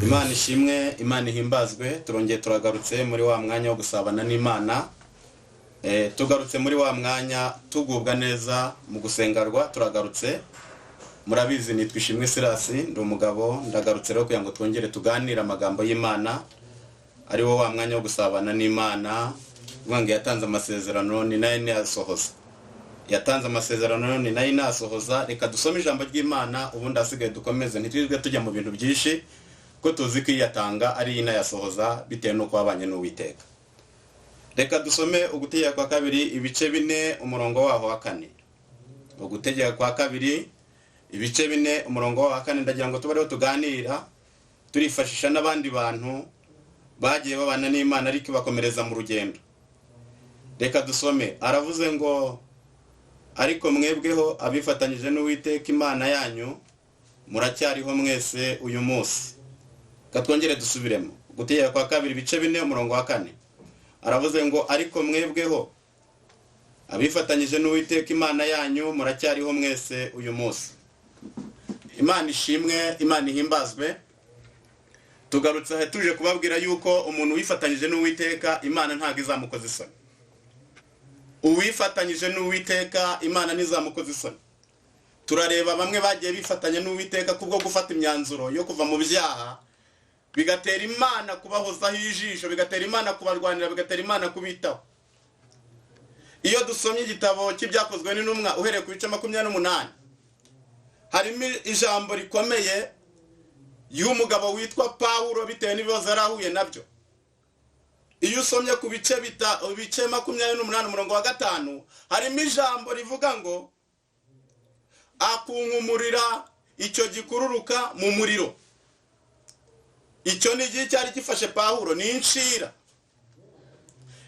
Imana ishimwe, Imana ihimbazwe. Turongeye turagarutse muri wa mwanya wo gusabana n'Imana. Tugarutse muri wa mwanya tugubwa neza mu gusengarwa. Turagarutse, murabizi, nitwa Ishimwe Sirasi, ndi umugabo. Ndagarutse rero kugira ngo twongere tuganire amagambo y'Imana, ari wo wa mwanya wo gusabana n'Imana. Uvuga ngo yatanze amasezerano, ni nayo inayasohoza. Yatanze amasezerano, ni nayo inayasohoza. Reka dusome ijambo ry'Imana, ubundi ahasigaye dukomeze, ntitwirirwe tujya mu bintu byinshi, ko tuzi ko iyatanga ari inayasohoza bitewe n'uko wabanye n'Uwiteka. Reka dusome Ugutegeka kwa Kabiri, ibice 4, umurongo waho wa 4. Ugutegeka kwa Kabiri, ibice 4, umurongo waho wa 4. Ndagira ngo tube ariho tuganira, turifashisha n'abandi bantu bagiye babana n'Imana ariko ibakomereza mu rugendo. Reka dusome. Aravuze ngo: "Ariko mwebweho abifatanyije n'Uwiteka Imana yanyu, muracyariho mwese uyu munsi." Reka twongere dusubiremo. Gutegeka kwa Kabiri, ibice 4, umurongo wa 4. Aravuze ngo: "Ariko mwebweho abifatanyije n'Uwiteka Imana yanyu, muracyariho mwese uyu munsi." Imana ishimwe, Imana ihimbazwe. Tugarutse aha tuje kubabwira yuko umuntu wifatanyije n'Uwiteka, Imana ntabwo izamukoza isoni. Uwifatanyije n'Uwiteka, Imana ntizamukoza isoni. Turareba bamwe bagiye bifatanya n'Uwiteka kubwo gufata imyanzuro yo kuva mu byaha, bigatera Imana kubahozaho ijisho, bigatera Imana kubarwanira, bigatera Imana kubitaho. Iyo dusomye igitabo cy'Ibyakozwe n'Intumwa, uhereye ku bice 28, harimo ijambo rikomeye y'umugabo witwa Pawulo, bitewe n'ibibazo yari ahuye nabyo. Iyo usomye ku bice bita ibice 28, umurongo wa 5, harimo ijambo rivuga ngo: "Akunkumurira icyo gikururuka mu muriro." Icyo ni igihe cyari gifashe Pawulo, ni inshira.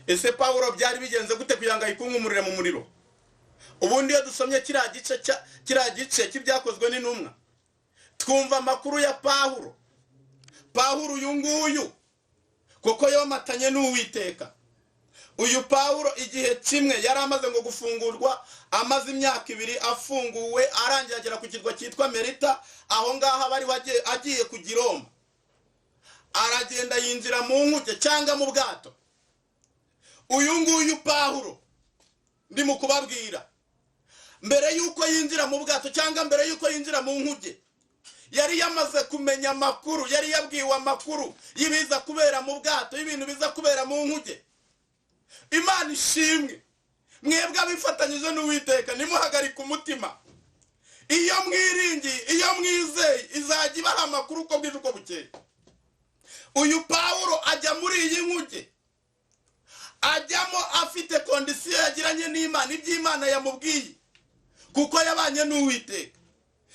Ese Pawulo byari bigenze gute kugira ngo ayikunkumurire mu muriro? Ubundi iyo dusomye kiriya gice cy'Ibyakozwe n'Intumwa, twumva amakuru ya Pawulo. Pawulo uyu nguyu kuko yomatanye n'Uwiteka. Uyu Pawulo igihe kimwe yari amaze ngo gufungurwa, amaze imyaka 2 afunguwe, arangiye agera ku kirwa cyitwa Merita. Aho ngaho bari agiye ku Roma, aragenda yinjira mu nkuge cyangwa mu bwato. Uyu nguyu Pawulo ndi mu kubabwira, mbere y'uko yinjira mu bwato cyangwa mbere y'uko yinjira mu nkuge, yari yamaze kumenya amakuru, yari yabwiwe amakuru y'ibiza kubera mu bwato, y'ibintu biza kubera mu nkuge. Imana ishimwe. Mwebwe abifatanyije n'Uwiteka, ntimuhagarike umutima. Iyo mwiringiye, iyo mwizeye, izajya ibaha amakuru uko bwije, uko bukeye. Uyu Pawulo ajya muri iyi nkuge, ajyamo afite condition yagiranye n'Imana, iby'Imana yamubwiye, kuko yabanye n'Uwiteka.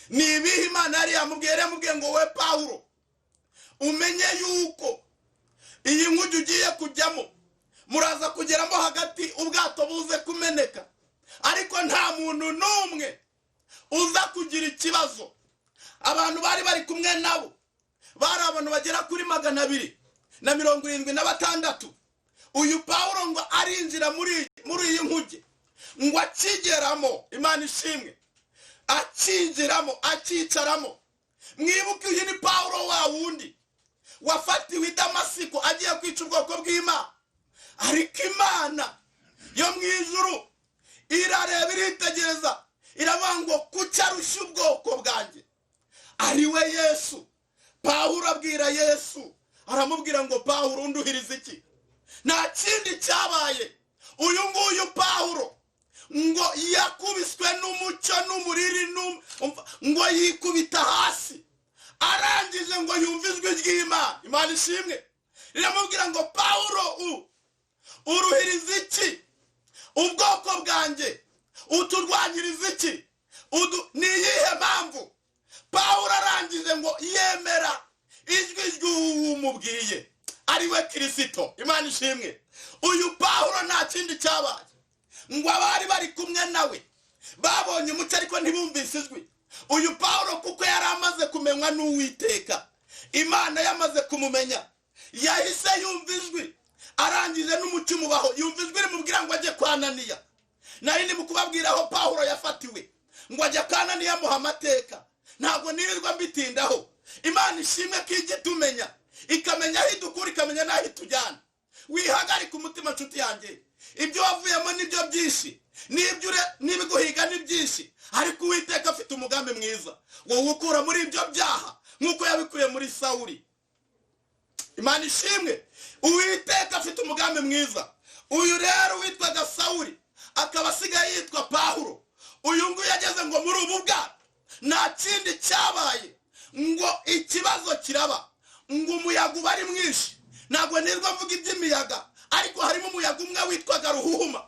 Ni ibihe Imana yari yamubwiye? Yari yamubwiye ngo: "We Pawulo, umenye yuko iyi nkuge ugiye kujyamo, muraza kugeramo hagati, ubwato buze kumeneka, ariko nta muntu n'umwe uza kugira ikibazo." Abantu bari bari kumwe nabo bari abantu bagera kuri 276. Uyu Pawulo ngo arinjira muri iyi nkuge, ngo akigeramo, Imana ishimwe, akinjiramo, akicaramo. Mwibuke, uyu ni Pawulo wa wundi wafatiwe i Damasiko agiye kwica ubwoko bw'Imana, ariko Imana yo mu ijuru irareba, iritegereza, iravuga ngo: "Kuki arushya ubwoko bwanjye?" Ari we Yesu. Pawulo abwira Yesu, aramubwira ngo: "Pawulo, unduhiriza iki?" Nta kindi cyabaye, uyu nguyu Pawulo ngo yakubiswe n'umucyo n'umuriri, ngo yikubita hasi, arangije ngo yumve ijwi ry'Imana. Imana ishimwe. Riramubwira ngo: "Pawulo, uruhiriza iki ubwoko bwanjye? Uturwanyiriza iki? Ni iyihe mpamvu?" Pawulo arangije ngo yemera ijwi ry'uwumubwiye, ari we Kirisito. Imana ishimwe. Uyu Pawulo nta kindi cyabaye, ngo abari bari kumwe nawe babonye umucyo ariko ntibumvise ijwi. Uyu Pawulo, kuko yari amaze kumenywa n'Uwiteka, Imana yamaze kumumenya, yahise yumva ijwi, arangije n'umucyo umubaho, yumva ijwi rimubwira ngo ajye kwa Ananiya. Nari ndi mu kubabwira aho Pawulo yafatiwe, ngo ajya kwa Ananiya, amuha amateka. Ntabwo nirirwa mbitindaho. Imana ishimwe ko ijya itumenya, ikamenya aho idukura, ikamenya n'aho itujyana. Wihagarika umutima nshuti yanjye, ibyo wavuyemo nibyo byinshi, n'ibiguhiga ni byinshi, ariko Uwiteka afite umugambi mwiza wowe ukura muri ibyo byaha nk'uko yabikuye muri Sawuli. Imana ishimwe, Uwiteka afite umugambi mwiza. Uyu rero witwaga Sawuli akaba asigaye yitwa Pawulo. Uyu nguyu yageze ngo muri ubu bwato nta kindi cyabaye, ngo ikibazo kiraba, ngo umuyaga uba ari mwinshi. Ntabwo nirwa mvuga iby'imiyaga, ariko harimo umuyaga umwe witwaga Ruhuhuma.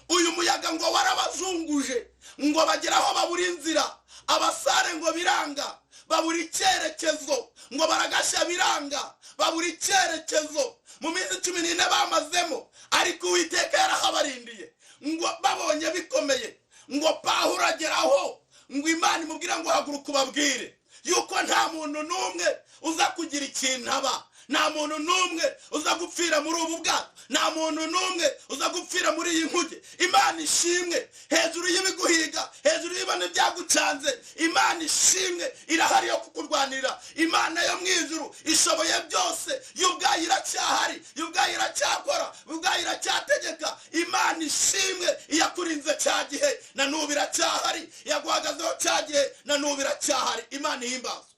Uyu muyaga ngo warabazunguje, ngo bagera aho babura inzira, abasare ngo biranga, babura icyerekezo, ngo baragashya biranga, babura icyerekezo. Mu minsi 14 bamazemo, ariko Uwiteka yarahabarindiye. Ngo babonye bikomeye, ngo Pawulo ageraho, ngo Imana imubwira ngo haguruka ubabwire yuko nta muntu n'umwe uza kugira ikintu aba, nta muntu n'umwe uza gupfira muri ubu bwato, nta muntu n'umwe uza gupfira muri iyi nkuge. Imana ishimwe, hejuru y'ibiguhiga, hejuru y'ibintu byagucanze, Imana ishimwe irahari yo kukurwanira. Imana yo mu ijuru ishoboye byose, yo ubwayo iracyahari, yo ubwayo iracyakora, yo ubwayo iracyategeka. Imana ishimwe iyakurinze cya gihe na n'ubu iracyahari, iyaguhagazeho cya gihe na n'ubu iracyahari. Imana ihimbazwe.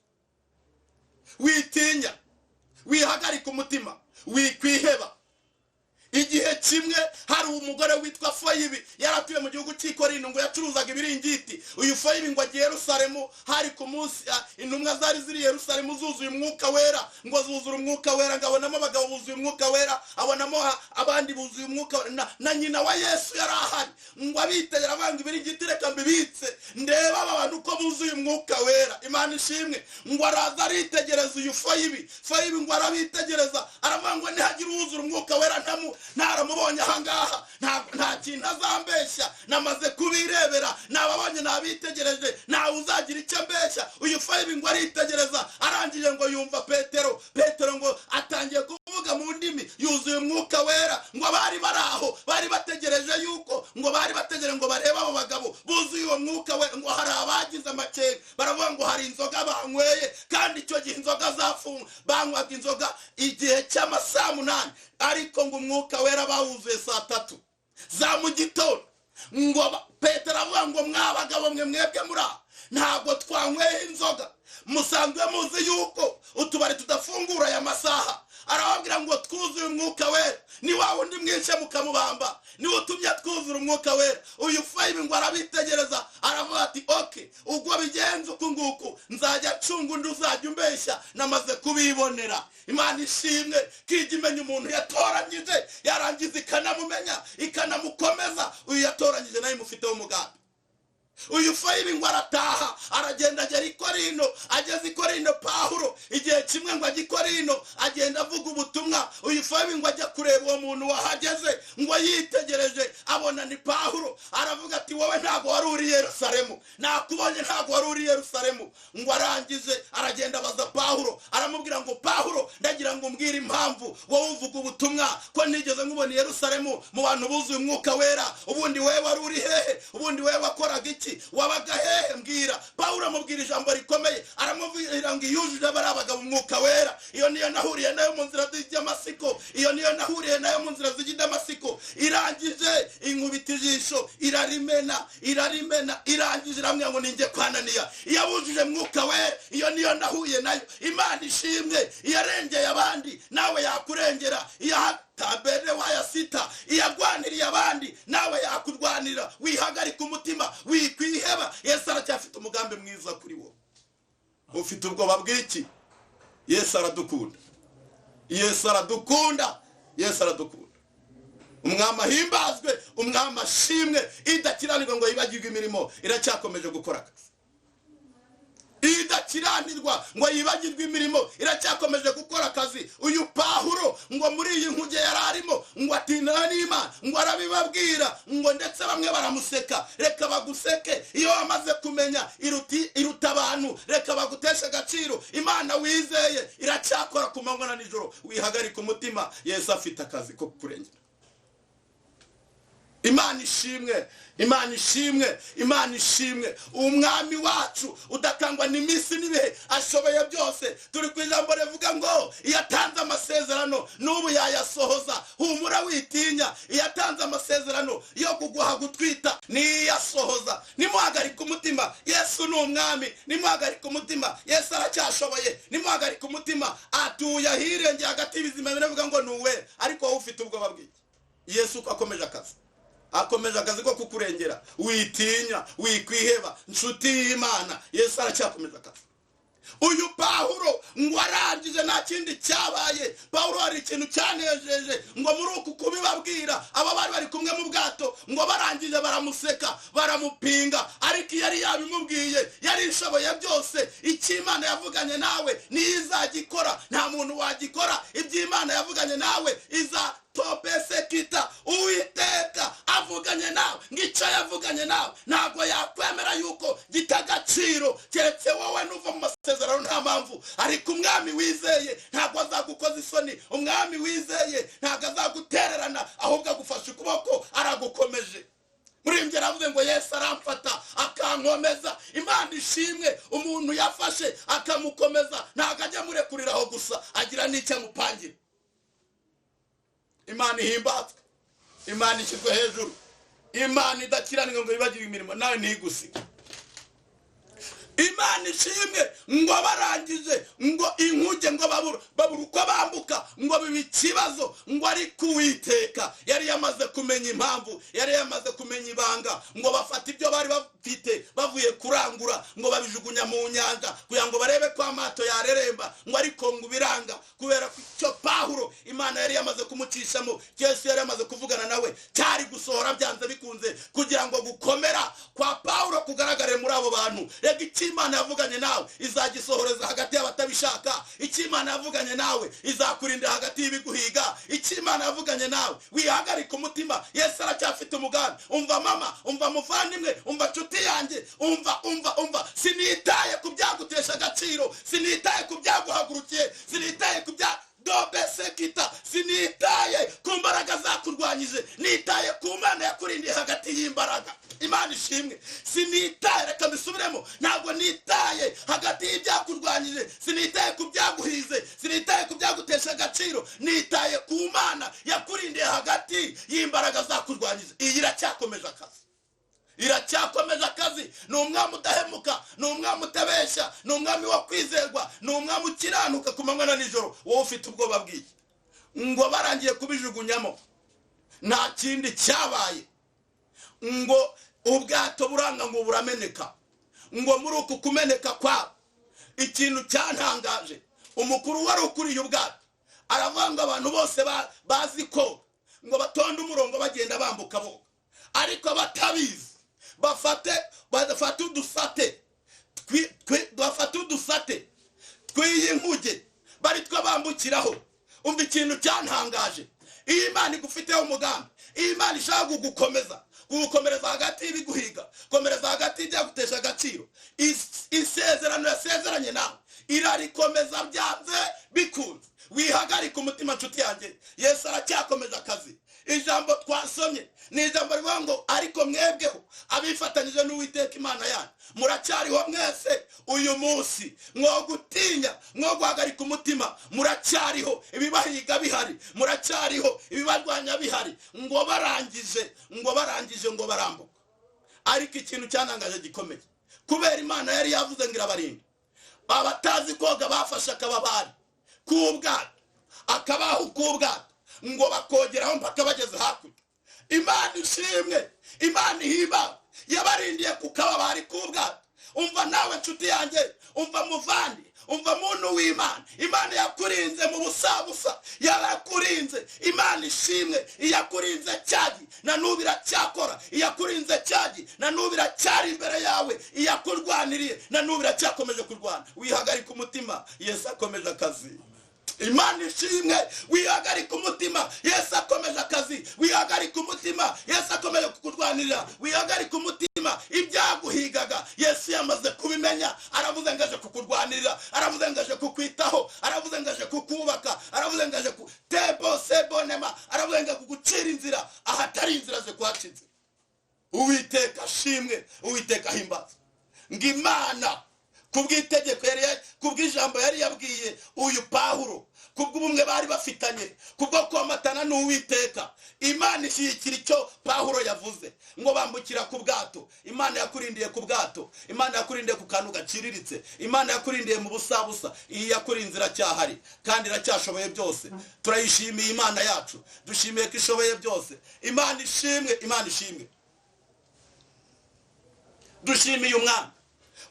Witinya, wihagarika umutima, wikwiheba. Igihe kimwe hari umugore witwa Foyibi, yaratuye mu gihugu cy'i Korinto, ngo yacuruzaga ibiringiti. Uyu Foyibi ngo agiye Yerusalemu, hari ku munsi intumwa zari ziri Yerusalemu zuzuye umwuka wera, ngo zuzura umwuka wera, ngo abonamo abagabo buzuye umwuka wera, abonamo abandi buzuye umwuka wera, na nyina wa Yesu yari ahari. Ngo abitegera abanga ibiringiti, reka mbibitse ndeba aba bantu uko buzuye umwuka wera. Imana ishimwe. Ngo araza aritegereza uyu Foyibi. Foyibi ngo arabitegereza, aravuga ngo nihagira uwuzura umwuka wera ntaramubonye ahangaha, nta kintu azambeshya, namaze kubirebera, nababonye, nabitegereje, ntawe uzagira icyo ambeshya. Uyu Foyibi ngo aritegereza, arangije ngo yumva Petero. Petero ngo atangiye kuvuga mu ndimi, yuzuye umwuka wera. Ngo abari bari aho bari bategereje yuko, ngo bari bategereje ngo barebe abo bagabo buzuye uwo mwuka wera. Ngo hari abagize amakenga, baravuga ngo hari inzoga banyweye, kandi icyo gihe inzoga zafunga, banywaga inzoga igihe cy'amasaa 8, ariko ngo umwuka wera bawuzuye saa 3 za mu gitondo. Ngo Petero avuga ngo mwabagabo mwe mwebwe muri aha ntabwo twanyweye inzoga, musanzwe muzi yuko utubari tudafungura aya masaha. Arababwira ngo twuzuye umwuka wera, ni wa wundi mwishe mukamubamba, ni utumye twuzura umwuka wera. Uyu Foyibi ngo arabitegereza, aravuga ati okay, ubwo bigenze uku nguku nzajya ncunga undi uzajya umbeshya, namaze kubibonera. Imana ishimwe kijya imenya umuntu yatoranyije, yarangiza ikanamumenya, ikanamukomeza. Uyu yatoranyije nawe imufiteho umugambi. Uyu Foyibi ngo arataha, aragenda agera i Korinto. Ageze i Korinto, Pawulo igihe kimwe ngo ajye i Korinto, agenda avuga ubutumwa. Uyu Foyibi ngo ajya kureba uwo muntu wahageze, ngo yitegereje abona ni Pawulo, aravuga ati wowe ntabwo wari uri Yerusalemu, nakubonye ntabwo wari uri Yerusalemu. Ngo arangize aragenda abaza Pawulo, aramubwira ngo Pawulo, ndagira ngo umbwire impamvu wowe uvuga ubutumwa ko nigeze nkubona i Yerusalemu mu bantu buzuye umwuka wera, ubundi wowe wari uri hehe? Ubundi wowe wakoraga iki? Wabaga hehe? Mbwira. Pawulo amubwira ijambo rikomeye, aramubwira ngo iyujuje bari abagabo umwuka wera, iyo niyo nahuriye nayo mu nzira z'Idamasiko, iyo niyo nahuriye nayo mu nzira z'Idamasiko. Irangije inkubita ijisho, irarimena, irarimena, irangije iramubwira ngo ninjye kwa Ananiya. Iyabujuje mwuka wera, iyo niyo nahuye nayo. Imana ishimwe, iyarengeye abandi nawe yakurengera, tabere waya sita, iyagwaniriye abandi nawe yakurwanira. Wihagarika umutima, wikwiheba. Yesu aracyafite umugambi mwiza kuri wowe. Ufite ubwoba bw'iki? Yesu aradukunda, Yesu aradukunda, Yesu aradukunda. Umwami ahimbazwe, umwami ashimwe. Idakiranirwa ngo yibagirwe imirimo, iracyakomeje gukora akazi. Idakiranirwa ngo yibagirwe imirimo, iracyakomeje gukora akazi. Uyu Pawulo ngo muri iyi nkuge yari arimo, ngo atinana n'Imana, ngo arabibabwira, ngo ndetse bamwe baramuseka. Reka baguseke, iyo wamaze kumenya iruta abantu, reka baguteshe agaciro. Imana wizeye iracyakora ku manywa na nijoro. Wihagarika umutima, Yesu afite akazi ko kukurengera. Imana ishimwe, Imana ishimwe, Imana ishimwe. Umwami wacu udakangwa n'iminsi n'ibihe, ashoboye byose. Turi ku ijambo rivuga ngo iyo atanze amasezerano n'ubu yayasohoza. Humura, witinya. Iyo atanze amasezerano yo kuguha gutwita, niyasohoza. Nimuhagarike umutima, Yesu ni umwami. Nimuhagarike umutima, Yesu aracyashoboye. Nimuhagarike umutima, atuye ahirengeye hagati y'ibizima biravuga ngo ni uwe. Ariko wowe ufite ubwoba bw'iki? Yesu uko akomeje akazi, akomeje akazi ko kukurengera. Witinya, wikwiheba, nshuti y'Imana, Yesu aracyakomeje akazi. Uyu Pawulo ngo arangije, nta kindi cyabaye. Pawulo hari ikintu cyanejeje, ngo muri uku kubibabwira aba bari bari kumwe mu bwato, ngo barangije baramuseka, baramupinga, ariko iyo yari yabimubwiye, yari ishoboye byose. Icyo Imana yavuganye nawe niyo izagikora, nta muntu wagikora. Ibyo Imana yavuganye nawe iza topesekita. Uwiteka avuganye nawe, ngo icyo yavuganye nawe ntabwo yakwemera yuko gita agaciro, keretse wowe nuva mu masezerano nta mpamvu. Ariko umwami wizeye ntabwo azagukoza isoni, umwami wizeye ntabwo azagutererana, ahubwo agufashe ukuboko, aragukomeje. Muri ibyo aravuze ngo Yesu aramfata akankomeza. Imana ishimwe, umuntu yafashe akamukomeza ntabwo ajya amurekuriraho gusa, agira n'icyo amupangira. Imana ihimbazwe, Imana ishyirwe hejuru, Imana idakiranirwa ngo yibagirwe imirimo nawe ntigusiga. Imana ishimwe. Ngo barangije, ngo inkuge ngo babura uko bambuka, ngo biba ikibazo. Ngo ariko Uwiteka yari yamaze kumenya impamvu, yari yamaze kumenya ibanga. Ngo bafata ibyo bari bafite bavuye kurangura, ngo babijugunya mu nyanja kugira ngo barebe ko amato yareremba. Ngo ariko ngo biranga, kubera ko icyo Pawulo Imana yari yamaze kumucishamo, Yesu yari yamaze kuvugana nawe, cyari gusohora byanze bikunze, kugira ngo gukomera kwa Pawulo kugaragare muri abo bantu. Rega icyo Imana yavuganye nawe izagisohoreza hagati y'abatabishaka. Icyo Imana yavuganye nawe izakurinda hagati y'ibiguhiga. Icyo Imana yavuganye nawe, wihagarika umutima, Yesu aracyafite umugambi. Umva mama, umva muvandimwe, umva nshuti yanjye, umva, umva, umva. Sinitaye ku byagutesha agaciro, sinitaye ku byaguhagurukiye, sinitaye ku bya dobesekita, sinitaye ku mbaraga zakurwanyije, nitaye ku Mana yakurindiye hagati y'imbaraga. Imana ishimwe. Sinitaye, reka mbisubiremo, ntabwo nitaye hagati y'ibyakurwanyije, sinitaye ku byaguhize, sinitaye ku byagutesha agaciro, nitaye ku Mana yakurindiye hagati y'imbaraga zakurwanyije. Iyi iracyakomeje akazi, iracyakomeje akazi. Ni umwami udahemuka, ni umwami utabeshya, ni umwami wo kwizerwa, ni umwami ukiranuka ku manywa na nijoro. Wowe ufite ubwoba bw'iki? Ngo barangiye kubijugunyamo, nta kindi cyabaye, ngo ubwato buranga, ngo burameneka. Ngo muri uku kumeneka kwabo, ikintu cyantangaje, umukuru wari ukuriye ubwato aravuga ngo abantu bose bazi ko ngo batonde umurongo bagenda bambuka boga, ariko batabizi bafate udusate bafate udusate tw'iyi nkuge bari two bambukiraho. Umva ikintu cyantangaje, iyo Imana igufiteho umugambi, iyo Imana ishaka kugukomeza, kugukomereza hagati y'ibiguhiga, komereza hagati y'ibyagutesha agaciro, isezerano yasezeranye nawe irarikomeza byanze bikunze. Wihagarika umutima nshuti yanjye, Yesu aracyakomeza akazi. Ijambo twasomye ni ijambo rivuga ngo ariko mwebweho abifatanyije n'Uwiteka Imana yanyu muracyariho mwese uyu munsi. Mwo gutinya, mwo guhagarika umutima, muracyariho, ibibahiga bihari, muracyariho, ibibarwanya bihari. Ngo barangije, ngo barangije, ngo barambuka. Ariko ikintu cyanangaje gikomeye, kubera Imana yari yavuze ngo irabarinda, abatazi koga bafashe akababari k'ubwato, akabaho k'ubwato, ngo bakogeraho mpaka bageze hakurya. Imana ishimwe, Imana ihimba, yabarindiye ku kababari k'ubwato. Umva nawe nshuti yanjye, umva muvandi, umva muntu w'Imana, Imana yakurinze mu busabusa, yarakurinze. Imana ishimwe, iyakurinze cyagi na n'ubu iracyakora, iyakurinze cyagi na n'ubu iracyari imbere yawe, iyakurwaniriye na n'ubu iracyakomeje kurwana. Wihagarika umutima, Yesu akomeje akazi. Imana ishimwe. Wihagarika umutima, Yesu akomeje akazi. Wihagarika umutima, Yesu akomeje kukurwanirira. Wihagarika umutima, ibyaguhigaga Yesu yamaze kubimenya. Aravuze ngo aje kukurwanirira, aravuze ngo aje kukwitaho, aravuze ngo aje kukubaka, aravuze ngo aje ku tebo sebonema, aravuze ngo kugucira inzira ahatari inzira, aje kuhaca inzira. Uwiteka ashimwe, Uwiteka ahimbaza. Ngo Imana kubw'itegeko yari, kubw'ijambo yari yabwiye uyu Pawulo, kubw'ubumwe bari bafitanye, kubwo komatana n'Uwiteka, Imana ishyigikira icyo Pawulo yavuze. Ngo bambukira ku bwato. Imana yakurindiye ku bwato, Imana yakurindiye ku kantu gaciriritse, Imana yakurindiye mu busabusa. Iyi yakurinze iracyahari kandi iracyashoboye byose. Turayishimiye Imana yacu, dushimiye ko ishoboye byose. Imana ishimwe, Imana ishimwe. Dushimiye Umwami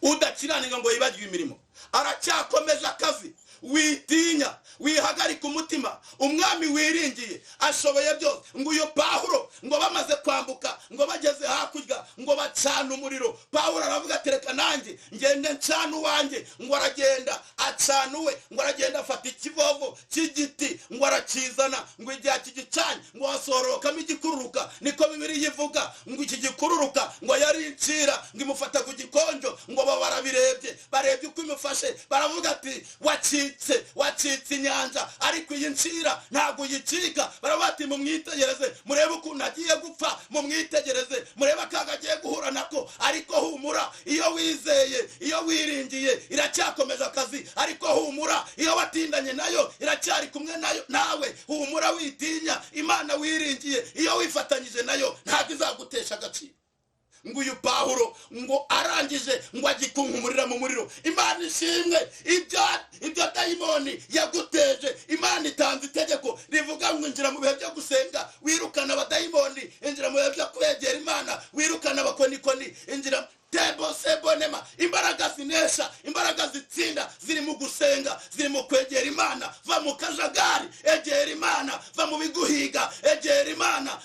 udakiranirwa ngo yibagirwe imirimo, aracyakomeza akazi. Witinya, wihagarika umutima, Umwami wiringiye ashoboye byose. Ngo uyu Pawulo, ngo bamaze kwambuka, ngo bageze hakurya, ngo bacana umuriro. Pawulo aravuga ati: "Reka nanjye ngende ncana uwanjye." Ngo aragenda acana uwe. Ngo aragenda afata ikivovo cy'igiti, ngo arakizana. Ngo igihe akigicanye, ngo hasorokamo igikururuka, niko Bibiliya ivuga. Ngo iki gikururuka ngo yari incira, ngo imufata ku gikonjo. Ngo bo barabirebye, barebye uko imufashe, baravuga ati: "Wacitse, wacitse inyanja, ariko iyi ncira ntabwo uyicika." Baravuga ati: "Mumwitegereze, murebe ukuntu agiye gupfa, mumwitegereze, murebe akaga agiye guhura nako." Ariko humura, iyo wizeye, iyo wiringiye, iracyakomeza akazi. Ariko humura, iyo watindanye nayo, iracyari kumwe nayo nawe. Humura, witinya, Imana wiringiye, iyo wifatanyije nayo, ntabwo izagutesha agaciro. Ngo uyu Pawulo ngo arangije, ngo agikunkumurira mu muriro. Imana ishimwe. Ibyo dayimoni yaguteje, Imana itanze itegeko rivuga ngo: "Injira mu bihe byo gusenga, wirukana abadayimoni. Injira mu bihe byo kwegera Imana, wirukana abakonikoni. Injira tebo sebonema." Imbaraga zinesha, imbaraga zitsinda ziri mu gusenga, ziri mu kwegera Imana. Va mu kajagari, egera Imana. Va mu biguhiga, egera Imana.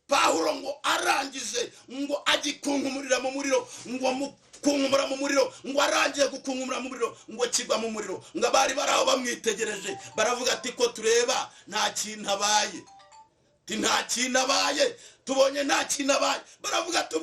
Pawulo ngo arangije, ngo agikunkumurira mu muriro, ngo mukunkumura mu muriro, ngo arangiye gukunkumura mu muriro, ngo kigwa mu muriro. Ngo abari bari aho bamwitegereje baravuga ati: "Ko tureba nta kintu abaye?" Ati: "Nta kintu abaye, tubonye nta kintu abaye." Baravuga ati: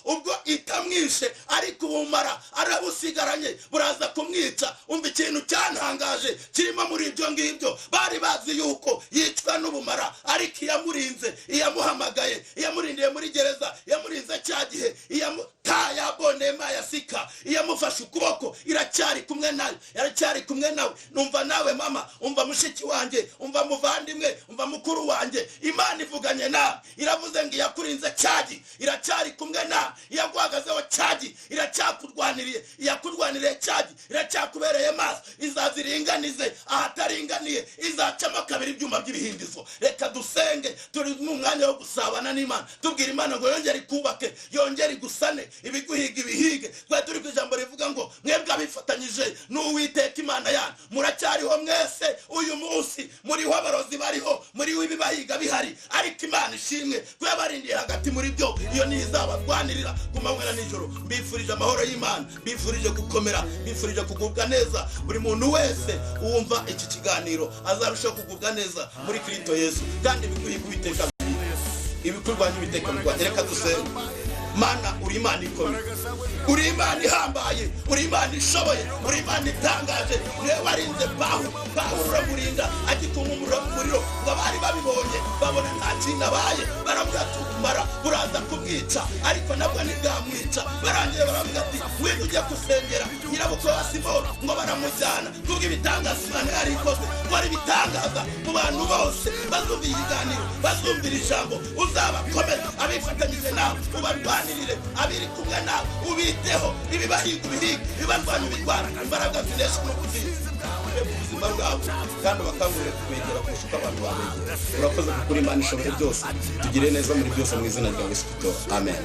Ubwo itamwishe, ariko ubumara arabusigaranye, buraza kumwica." Umva ikintu cyantangaje kirimo muri ibyo ngibyo: bari bazi yuko yicwa n'ubumara, ariko iyamurinze, iyamuhamagaye, iyamurindiye muri gereza, iyamurinze cya gihe, iyamutayabonema yasika, iyamufashe ukuboko, iracyari kumwe nayo, iracyari kumwe nawe. Numva nawe mama, umva mushiki wanjye, umva muvandimwe, umva mukuru wanjye, Imana ivuganye nawe, iravuze ngo iyakurinze cyagi iracyari kumwe nawe, iyaguhagazeho cyagi iracyakurwaniriye, iyakurwaniriye cyagi iracyakubereye maso. Izaza iringanize ahataringaniye, izacamo kabiri ibyuma by'ibihindizo. Reka dusenge, turi mu mwanya wo gusabana n'Imana, tubwira Imana ngo yongere ikubake, yongere igusane, ibiguhiga ibihige. Twari turi ku ijambo rivuga ngo: "Mwebwe abifatanyije n'Uwiteka Imana yanyu, muracyariho mwese uyu munsi." Muriho, abarozi bariho, muriho, ibibahiga bihari, ariko Imana ishimwe ko yabarindiye hagati muri byo. Iyo niyo izabarwanirira ku manywa na nijoro. Mbifurije amahoro y'Imana, mbifurije gukomera, mbifurije kugubwa neza. Buri muntu wese wumva iki kiganiro azarushaho kugubwa neza muri Kristo Yesu, kandi ibiguhiga Uwiteka, ibikurwanya Uwiteka birwanya. Reka dusenge. Mana, uri Imana ikomeye, uri Imana ihambaye, uri Imana ishoboye, uri Imana itangaje. Niwe warinze Pawulo. Pawulo uramurinda agikunkumurira mu muriro. Ngo abari babibonye babona nta kintu abaye, baravuga ati: "Ubumara buraza kumwica," ariko nabwo ntibwamwica. Barangiye baravuga ati: "Ngwino ujye gusengera nyirabukwe wa Simoni." Ngo baramujyana kubw'ibitangaza Imana yari ikoze. Ngo ari ibitangaza mu bantu bose bazumva ibiganiro, bazumvira ijambo. Uzabakomeze abifatanyije nawe, ubarwanirire abiri kumwe nawe, ubiteho, ibibahiga ubihiga, ibibarwanya ubirwara. Imbaraga zinesha no gutsinda ubuzima bwabo, kandi ubakangurire kubegera kurusha uko abantu babegera. Urakoze kuko uri Imana ishoboye byose. Tugire neza muri byose mu izina rya Yesu Kristo, amen.